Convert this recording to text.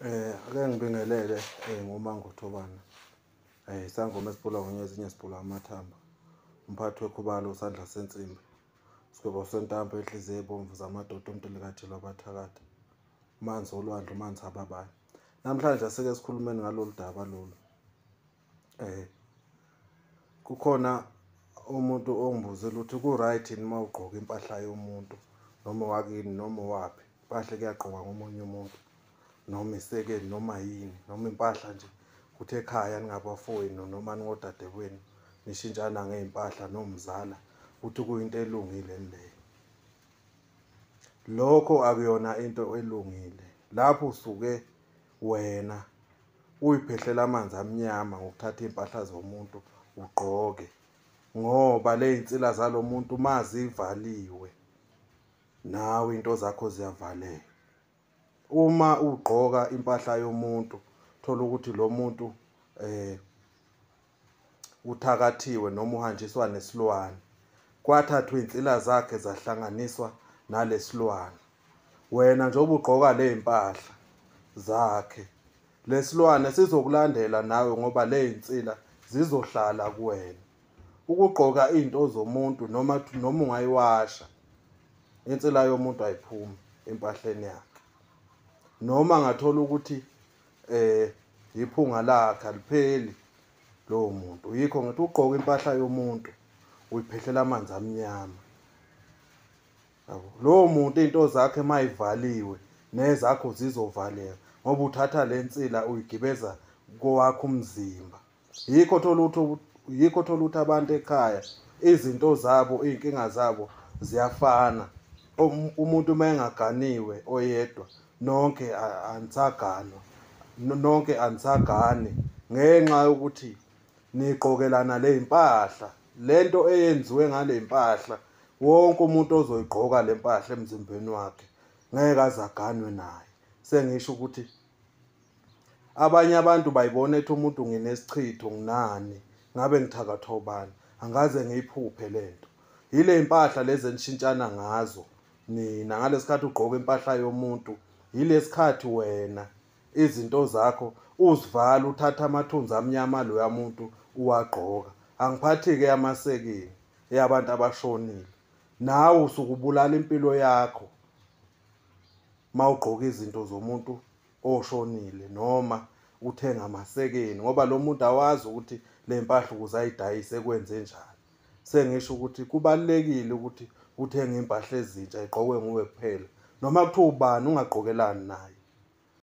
Ake ngibingelele ngoMangothobana. Isangoma esiphula ngonye siphula amathambo. Umphathi wekhubalo usandla sensimbi. Sigwebo sentambo enhliziyo ebomvu zamadoda umntilikathi lwabathakathi. Manzi olwandle, manzi ababayo. Namhlanje asike sikhulumeni ngalolu daba lolu. Kukhona umuntu ongibuzile ukuthi ku-right yini uma ugqoka impahla yomuntu noma owakini noma owaphi, impahla kuyagqokwa ngomunye umuntu noma isekeni noma yini noma impahla nje kuthi ekhaya ningabafowenu noma ningodadewenu nishintshana ngey'mpahla nomzala, ukuthi kuyinto elungile leyo. Lokho akuyona into elungile. Lapho usuke wena uyiphehlela amanzi amnyama ngokuthatha iy'mpahla zomuntu ugqoke, ngoba ley'nsila zalo muntu mazivaliwe nawe into zakho ziyavaleka. Uma ugqoka impahla yomuntu thola ukuthi lo muntu uthakathiwe noma uhanjiswa nesilwane, kwathathwa iy'nsila zakhe zahlanganiswa nalesilwane. Wena njengoba ugqoka ley'mpahla zakhe, lesilwane sizokulandela nawe ngoba ley'nsila zizohlala kuwena. Ukugqoka iy'nto zomuntu noma ungayiwasha, insila yomuntu ayiphumi empahleni yakhe. Noma ngathola ukuthi iphunga lakhe alipheli lowo muntu. Yikho ngithi ugqoka impahla yomuntu uyiphehlela amanzi amnyama. Yabo, lowo muntu into zakhe mayivaliwe nezakho zizovaleka ngoba uthatha le nsila uyigibeza kowakho umzimba. Yikho thola ukuthi abantu ekhaya izinto zabo, iy'nkinga zabo ziyafana. Umuntu uma engaganiwe oyedwa, nonke anisaganwa, nonke anisagani ngenxa yokuthi nigqokelana ley'mpahla. Lento eyenziwe ngale mpahla, wonke umuntu ozoyigqoka le mpahla emzimbeni wakhe ngeke aze aganwe naye. Sengisho ukuthi abanye abantu bayibona ethi umuntu nginesichitho nginani, ngabe ngithakathwa ubani, angaze ngiyiphuphe lento. Yile mpahla lezi enishintshana ngazo nina ngalesikhathi ugqoka impahla yomuntu, yilesikhathi wena izinto zakho uzivala, uthatha amathunzi amnyama loya muntu uwagqoka. Angiphathi-ke amasekeni eyabantu abashonile. Nawe usuke ubulala impilo yakho mawugqoka izinto zomuntu oshonile noma uthenga amasekeni, ngoba lo muntu awazi ukuthi le mpahla ukuze ayidayise kwenze njani. Sengisho ukuthi kubalulekile ukuthi uthenge impahla ezintsha igqokwe nguwe kuphela, noma kuthiwa ubani ungagqokelani naye.